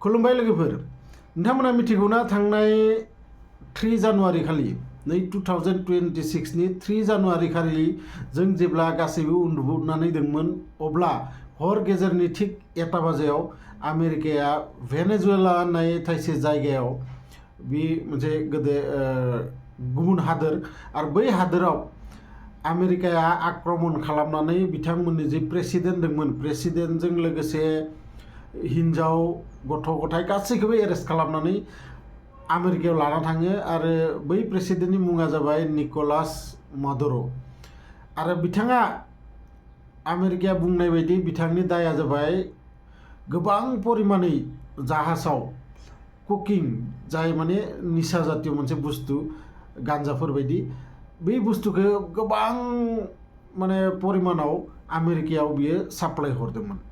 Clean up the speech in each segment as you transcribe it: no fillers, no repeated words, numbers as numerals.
खुलुमबाय लोगोफोर नोंथांमोना मिथिगौना थांनाय 3 जानुवारि खालि 2026 नि 3 जानुवारि खालि जों जेब्ला गासैबो उन्दुनानै दंमोन अब्ला हर गेजेरनि थिक 1 बाजियाव आमेरिकाया भेनेजुएला होननाय थाइसे जायगायाव बे मोनसे गुबुन हादोर आरो बै हादोराव आमेरिकाया आक्रमण खालामनानै बिथांमोननि जे प्रेसिडेन्ट दंमोन प्रेसिडेन्टजों लोगोसे हिन्जाव गथ' गथाय गासैखौबो एरेस्ट खालामनानै आमेरिकायाव लाना थाङो आरो बै प्रेसिडेन्टनि मुङा जाबाय निक'लास मादुर' आरो बिथाङा आमेरिकाया बुंनाय बायदि बिथांनि दाया जाबाय गोबां परिमानै जाहाजाव कुकिं जाय माने निसा जातीय मोनसे बुस्थु गान्जाफोर बायदि बै बुस्थुखौ गोबां माने परिमाणाव आमेरिकायाव बियो साप्लाय हरदोंमोन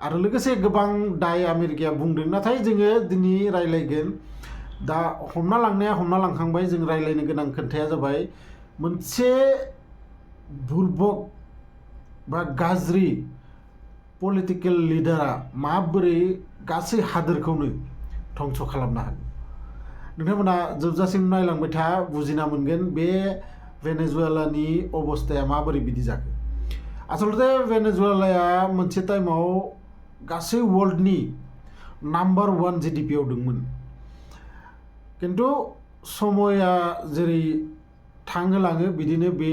आरो लोगोसे गोबां दाय आमेरिकाया बुंदों नाथाय जोङो दिनै रायलायगोन दा हमना लांखांबाय जों रायलायनो गोनां खोथाया जाबाय मोनसे बुरबक बा गाज्रि पलिटिकेल लिडारा माबोरै गासै हादोरखौनो धंस खालामनो हागोन नोंथांमोना जोबजासिम नायलांबाय था बुजिना मोनगोन बे भेनेजुएलानि अबस्थाया माबोरै बिदि जाखो आसलते भेनेजुएलाया मोनसे टाइमाव गासै वर्ल्डनि नाम्बार 1 GDP आव दंमोन किन्तु समया जेरै थांहोलाङो बिदिनो बे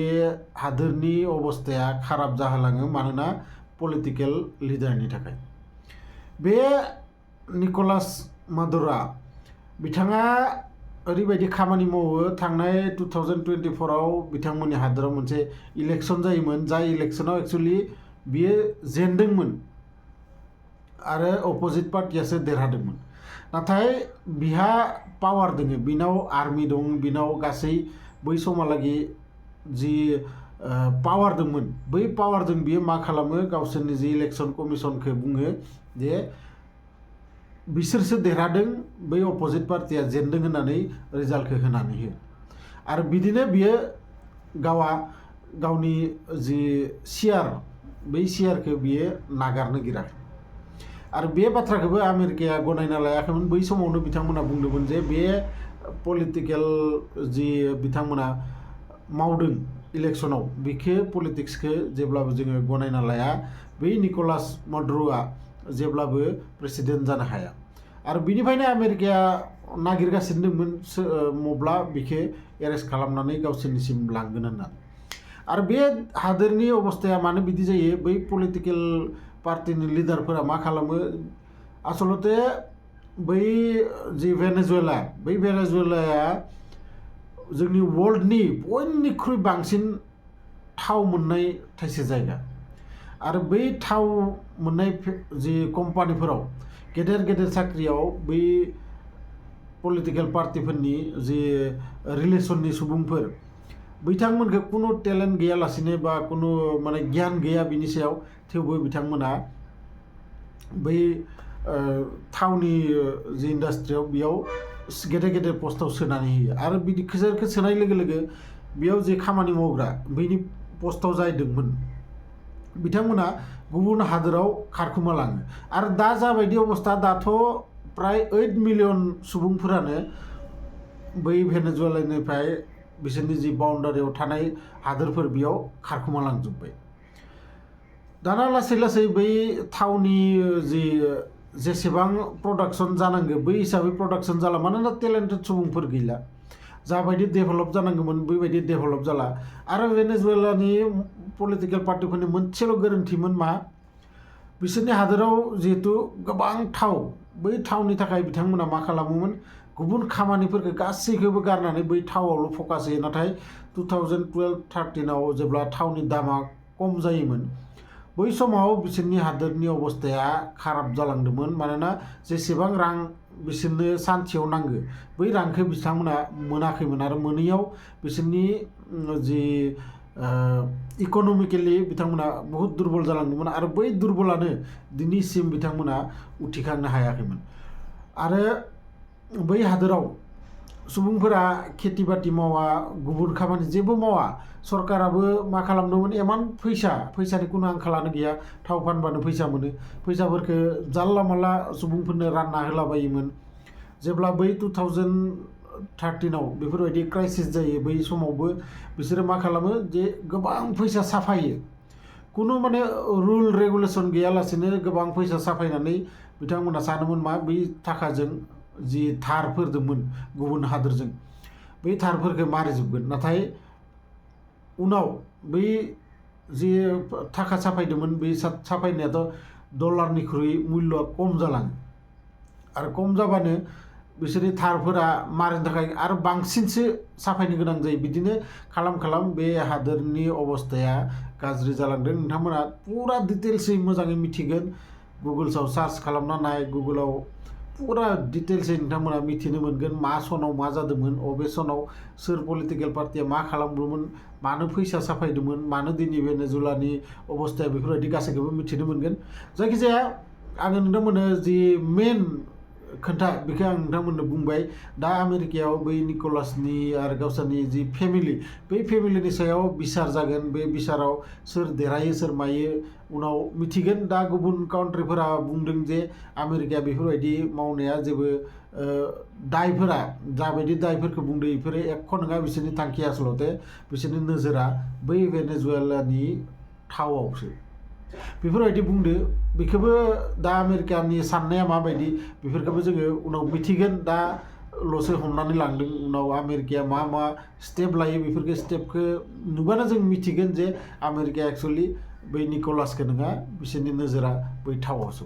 हादोरनि अबस्थाया खाराब जाहोलाङो मानोना पलिटिकेल लिडारनि थाखाय बे निक'लास मादुर'आ बिथाङा ओरैबायदि खामानि मावो थांनाय 2024 आव बिथांमोननि हादोराव मोनसे इलेक्शन जायोमोन जाय इलेक्शनाव एक्चुअली बियो जेनदोंमोन आरो अपोजिट पार्टियासो देरहादोंमोन नाथाय बिहा पावार दोङो बिनाव आर्मी दं बिनाव गासै बै समहालागै जि पावार दंमोन बै पावारजों बियो मा खालामो गावसोरनि जि इलेक्शन कमिशनखौ बुङो जे बिसोरसो देरहादों बै अपोजिट पार्टिया जेनदों होननानै रिजाल्टखौ होनानै होयो आरो बिदिनो बियो गावनि जि शेयार बै शेयारखौ बियो नागारनो गिराखै आरो बे बाथ्राखौबो आमेरिकाया गनायना लायाखैमोन बै समावनो बिथांमोना बुंदोंमोन जे बे पलिटिकेल जि बिथांमोना मावदों इलेक्शनाव बेखौ पलिटिक्सखौ जेब्लाबो जोङो गनायना लाया बै निक'लास मादुर'आ जेब्लाबो प्रेसिडेन्ट जानो हाया आरो बिनिफ्रायनो आमेरिकाया नागिरगासिनो दंमोन मब्ला बेखौ एरेस्ट खालामनानै गावसोरनिसिम लांगोन होननानै आरो बे हादोरनि अबस्थाया मानो बिदि जायो बै पलिटिकेल पार्टिनि लिडारफोरा मा खालामो आसलते बै जि भेनेजुएलाया जोंनि वर्ल्डनि बयनिख्रुइ बांसिन थाव मोननाय थाइसे जायगा आरो बै थाव मोननाय जि कम्पानिफोराव गेदेर साख्रियाव बै पलिटिकेल पार्टिफोरनि जि रिलेसननि सुबुंफोर बिथांमोनखौ कुनु टेलेन्ट गैयालासिनो बा कुनु माने गियान गैया बिनि सायाव थेवबो बिथांमोना बै थावनि जि इन्डास्ट्रियाव बेयाव गेदेर पस्टआव सोनानै होयो आरो बिसोरखौ सोनाय लोगो लोगो बेयाव जे खामानि मावग्रा बैनि पस्टआव जायदोंमोन बिथांमोना गुबुन हादोराव खारखोमा लाङो आरो दा जाबायदि अबस्था दाथ' प्राय 8 मिलियन सुबुंफोरानो बै भेनेजुएलानिफ्राय बिसोरनि जि बाउन्डारियाव थानाय हादोरफोर बेयाव खारखोमा लांजोब्बाय दाना लासै बै थावनि जि जेसेबां प्रडाक्शन जानांगौ बै हिसाबै प्रडाक्शन जाला मानोना टेलेन्टेड सुबुंफोर गैला जाबायदि डेभेलप जानांगौमोन बैबायदि डेभेलप जाला आरो भेनेजुएलानि पलिटिकेल पार्टिफोरनि मोनसेल' गोरोन्थिमोन मा बिसोरनि हादोराव जिहेतु गोबां थाव बै थावनि थाखाय बिथांमोना मा खालामोमोन गुबुन खामानिफोरखौ गासैखौबो गारनानै बै थावआवल' फकास होयो नाथाय 2012-13 आव जेब्ला थावनि दामा खम जायोमोन बै समाव बिसोरनि हादोरनि अबस्थाया खाराब जालांदोंमोन मानोना जेसेबां रां बिसोरनो सानसेयाव नांगौ बै रांखौ बिथांमोना मोनाखैमोन आरो मोनैयाव बिसोरनि जि इक'नमिकेलि बिथांमोना बहुत दुरबल जालांदोंमोन आरो बै दुरबलानो दिनैसिम बिथांमोना उथिखांनो हायाखैमोन आरो बै हादोराव सुबुंफोरा खेथि बाथि मावा गुबुन खामानि जेबो मावा सरकाराबो मा खालामदोंमोन इमान फैसानि कुनु आंखालानो गैया थाव फानबानो फैसा मोनो फैसाफोरखौ जानला मानला सुबुंफोरनो रानना होलाबायोमोन जेब्ला बै 2013आव बेफोरबायदि क्राइसिस जायो बै समावबो बिसोरो मा खालामो जे गोबां फैसा साफायो कुनु माने रुल रेगुलेसन गैयालासेनो गोबां फैसा साफायनानै बिथांमोना सानोमोन मा बै थाखाजों जि थारफोर दंमोन गुबुन हादोरजों बै थारफोरखौ मारिजोबगोन नाथाय उनाव बै जि थाखा साफायदोंमोन बै साफायनायाथ' डलारनिख्रुइ मुल्यआ खम जालाङो आरो खम जाबानो बिसोरनि थारफोरा मारिनो थाखाय आरो बांसिनसो साफायनो गोनां जायो बिदिनो खालाम बे हादोरनि अबस्थाया गाज्रि जालांदों नोंथांमोना पुरा डिटेल्सै मोजाङै मिथिगोन गुगोल्सआव सार्च खालामना नाय गुगोलाव पुरा डिटेल्सै नोंथांमोना मिथिनो मोनगोन मा सनाव मा जादोंमोन अबे सनाव सोर पलिटिकेल पार्टिया मा खालामदोंमोन मानो फैसा साफायदोंमोन मानो दिनै भेनेजुलानि अबस्थाया बेफोरबायदि गासैखौबो मिथिनो मोनगोन जायखिजाया आङो नोंथांमोननो जि मेन खोन्था बेखौ आं नोंथांमोननो बुंबाय दा आमेरिकायाव बै निक'लासनि आरो गावसोरनि जि फेमिलि बै फेमिलिनि सायाव बिसार जागोन बे बिसाराव सोर देरहायो सोर मायो उनाव मिथिगोन दा गुबुन काउन्ट्रिफोरा बुंदों जे आमेरिकाया बेफोरबायदि मावनाया जेबो दायफोरा जाबायदि दायफोरखौ बुंदों बेफोरो एख' नङा बिसोरनि थांखिया आसलते बिसोरनि नोजोरा बै भेनेजुवेलानि थावआवसो बेफोरबायदि बुंदो बेखौबो दा आमेरिकानि साननाया माबायदि बेफोरखौबो जोङो उनाव मिथिगोन दा लसो हमनानै लांदों उनाव आमेरिकाया मा स्टेप लायो बेफोरखौ स्टेपखौ नुबानो जों मिथिगोन जे आमेरिकाया एक्सुवेलि बै निक'लासखौ नङा बिसोरनि नोजोरा बै थावआवसो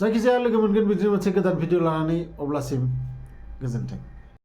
जायखिजाया लोगो मोनगोन बिदिनो मोनसे गोदान भिडिअ लानानै अब्लासिम गोजोन्थों